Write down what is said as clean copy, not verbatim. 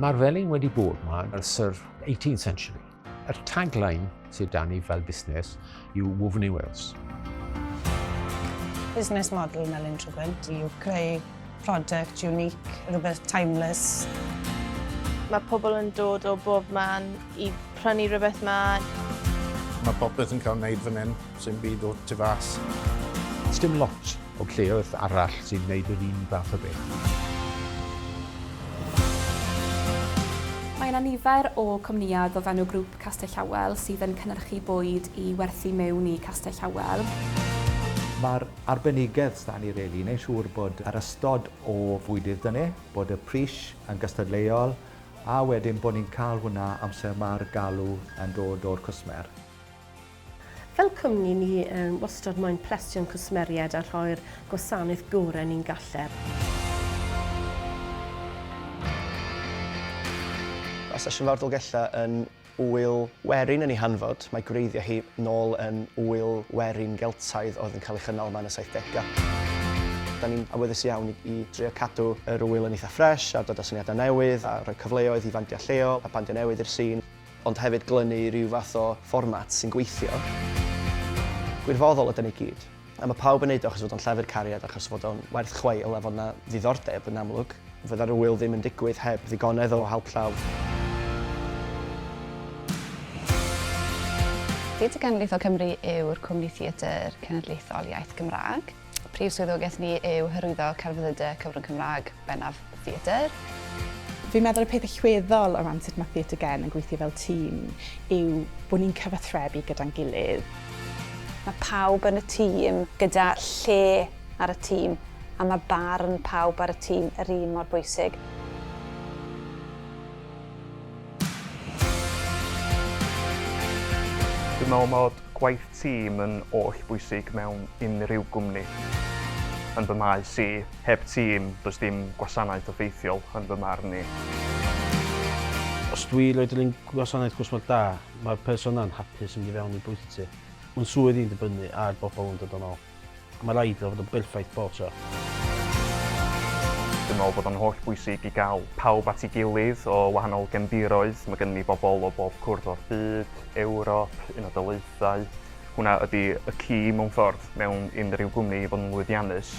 Mae'r felin wedi bod yma ers yr 18th century. Yr tagline sydd 'da ni fel busnes yw Woven in Wales. Business model Melin Tregwynt yw creu product unique, rhywbeth timeless. Mae pobl yn dod o bob man i prynu rhywbeth 'ma. Mae popeth yn cael wneud fan hyn, sy'n byd o tu fas. Sdim lot o lleoedd arall sy'n gwneud yr un fath o beth. Mae yna nifer o cwmnïau o fewn y grŵp Castell Howell sydd yn cynhyrchu bwyd i werthu mewn i Castell Howell. Mae'r arbenigedd s'da ni rili, i neud siŵr bod yr ystod o fwydydd 'da ni, bod y pris yn gystadleuol, a wedyn bod ni'n cael hwnna amser mae'r galw yn dod o'r cwsmer. Fel cwmni ni wastad moyn plesio'n cwsmeriaid a rhoi'r gwasanaeth gorau ni'n gallu. Mae Sesiwn Fawr Dolgellau yn ŵyl werin yn ei hanfod. Mae gwreiddiau hi nôl yn ŵyl werin Geltaidd oedd yn cael ei chynnal yma yn y saithdegau. Da ni'n awyddus iawn i, i drio cadw yr ŵyl yn eitha ffres a dod â syniadau newydd a rhoi cyfleoedd i fandiau lleol a bandiau newydd i'r sîn, ond hefyd glynu i ryw fath o fformat sy'n gweithio. Gwirfoddol ydan ni gyd. A mae pawb yn neud o achos fod o'n llafur cariad, achos fod o'n werth chweil a fod 'na ddiddordeb yn amlwg. Fydda'r ŵyl ddim yn digwydd heb ddigonedd o help llaw. Theatr Genedlaethol Cymru yw'r cwmni theatr cenedlaethol iaith Gymraeg. Prif swyddogaeth ni yw hyrwyddo celfyddydau cyfrwng Cymraeg, bennaf theatr. Fi'n meddwl y peth allweddol o ran sut mae Theatr Gen yn gweithio fel tîm yw bod ni'n cyfathrebu gyda'n gilydd. Mae pawb yn y tîm gyda lle ar y tîm a mae barn pawb ar y tîm yr un mor bwysig. Dwi'n meddwl mod gwaith tîm yn oll bwysig mewn unrhyw gwmni. Yn fy maes i, heb tîm, does dim gwasanaeth effeithiol yn fy marn i. Os dwi roid yr un gwasanaeth cwsmer da, mae'r person yna'n hapus yn mynd i fewn i bwyty. Mae'n swydd i'n dibynnu ar bobl yn dod yn ôl. Mae rhaid iddo fod yn berffaith bob tro. Dwi'n meddwl bod o'n holl bwysig i gael pawb at ei gilydd o wahanol gefndiroedd. Mae gennym ni bobl o bob cwrdd o'r byd, Ewrop, Unol Daleithiau. Hwnna ydy y key mewn ffordd mewn unrhyw gwmni i fod yn lwyddiannus.